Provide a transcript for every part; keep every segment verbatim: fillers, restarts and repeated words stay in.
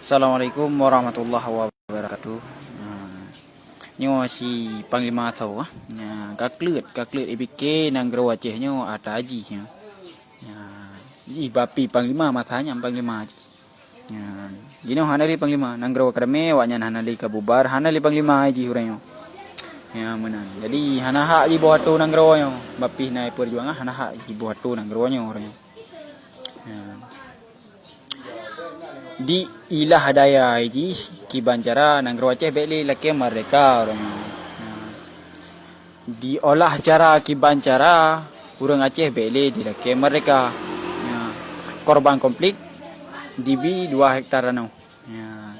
Assalamualaikum warahmatullahi wabarakatuh. Ha. Nyoe si Panglima Tho, ah. Nya, ka kleuet, ka kleuet I B K nanggroe Aceh nyoe ata jih nyoe. Nya, jih bapi Panglima masa nyan Panglima jih. Nya, jinoe hana lé Panglima, nanggroe kadamé awaknyan hana lé ka bubar, hana lé Panglima jih ureuëng nyoe. Nya, meunan. Jadi hana hak jiboh atoe nanggroe nyoe, bapi na peujuangan hana hak jiboh atoe nanggroe nyoe ureuëng nyoe. Nya. Di ilah daya jih kiban cara nanggroe Aceh bék lé lakée merdeka ureuëng nyoe. Nya. Diolah cara kiban cara ureuëng Aceh bék lé dilakée merdeka. Nya. Korban konflik dibi dua hektar tanoh. Nya.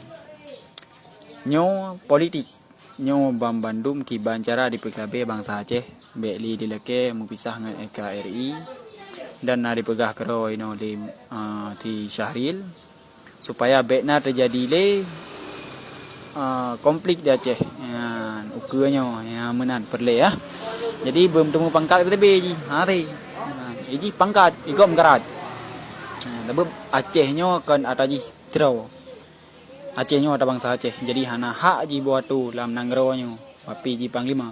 Nyoe politik. Nyoe banmandum kiban cara dipeukeulabée bansa Aceh, bék lé dilakée meupisah ngon N K R I, dan na dipeugah keudroe inoe lé, ah, si Syahril, supaya bék na teujadi lé, ah, konflik di Aceh. Nyan, ukeue nyoe, nyan meunan peureulée, ah. Jadi, beumeuteumeung pangkat leubeh jih, ha, teuh. Nyan, jih pangkat, i gob meukarat. Nyan, sabab Aceh nyoe kon ata jih droe. Aceh nyoe ata bansa Aceh, jadi hana hak jiboh atoe lam nanggroe nyoe, bapi jih Panglima.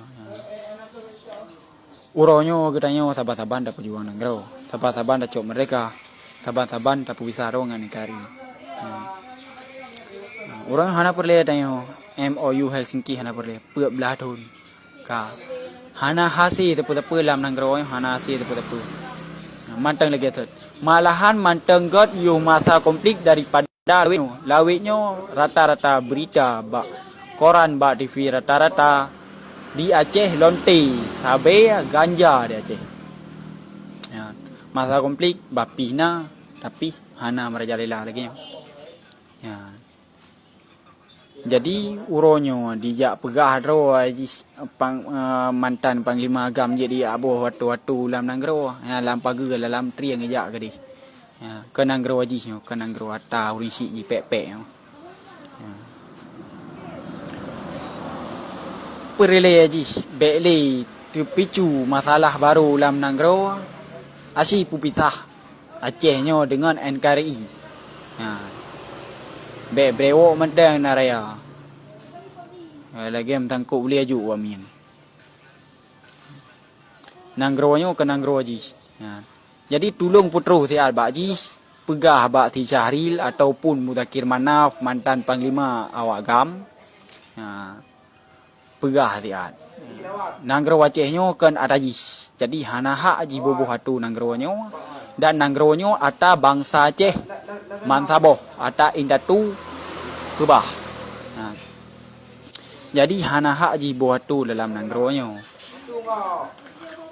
Uroe nyoe geutanyoe saban-saban tapeujuang nanggroe, saban-saban tacok merdeka, saban-saban tapeupisah droe ngon N K R I. Uroe nyoe hana peureulée tanyoe M O U Helsinki, hana peureulée, peuet blaih thon. Ka. Hana hase teupeu-teupeu lam nanggroe nyoe, hana hase teupeu-teupeu. Mantong lagée thot. Malahan mantong gét yoh masa konflik daripada lawét nyoe. Lawét nyoe rata-rata beurita bak koran, bak T V rata-rata di Aceh lonte sabe ganja di Aceh. Ya. Masa konflik bapih na, tapi hana merajalela lagée nyoe. Ya. Jadi, uroe nyoe dijak peugah droe jih pang-, eh, mantan panglima GAM jih dijak boh atoe-atoe lam nanggroe, ya, lam pageue, lam trieng ijak keudeh. Ya, keu nanggroe jih nyoe, keu nanggroe ata ureuëng syiek jih pék-pék nyoe. Ya. Peureulée jih bék lé teupicu masalah barô lam nanggroe, asie peupisah Aceh nyoe deungon N K R I. Ha. Bék brewok mantong na raya. Lagée meutangkok ulée aju wamieng. Nanggroe nyoe keu nanggroe jih. Ha. Jadi tulông peutroh siat bak jih, peugah bak si Syahril ataupun Muzakir Manaf, mantan panglima awak GAM. Ha. Peugah siat. Nanggroe Aceh nyoe kon ata jih. Jadi hana hak jih boh-boh atoe nanggroe nyoe, dan nanggroe nyoe ata bansa Aceh mansaboh, ata indatu keubah. Ha. Jadi hana hak jih boh atoe dalam nanggroe nyoe.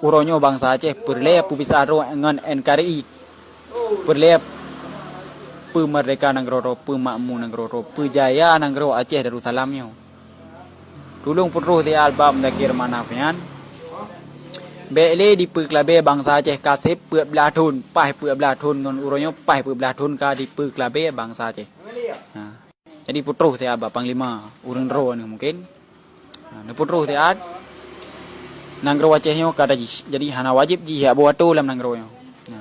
Uroe nyoe bansa Aceh peureulée peupisah droe ngon N K R I. Peureulée peumerdeka nanggroe droe, peumakmu nanggroe droe, peujaya nanggroe Aceh Darussalam nyoe. Tulông peutroh siat bak Muzakir Manaf nyan. Bék lé dipeukeulabée bansa Aceh ka seb peuet blaih thon, paih peuet blaih thon ngon uroe nyoe paih peuet blaih thon ka dipeukeulabée bansa Aceh. Ha. Jadi peutroh siat bak panglima, ureuëng droe nyoe mungken. Ha, neupeutroh siat nanggroe Aceh nyoe ka ata jih. Jadi hana wajéb jih jak boh atoe lam nanggroe nyoe. Ha.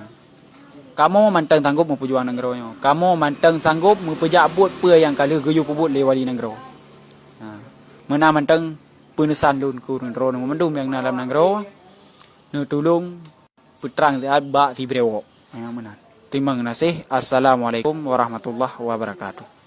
Kamoe mantong sanggop meupeujuang nanggroe nyoe. Kamoe mantong sanggop meupeujak buet peue nyang ka lheueh geuyue peubuet lé wali nanggroe. Ha. Meunan mantong peuneusan lôn keu ureuëng droeneuh mandum nyang na lam nanggroe, neutulông peutrang siat bak si brewok. Nyang meunan. Teurimong gaséh. Assalamualaikum warahmatullahi wabarakatuh.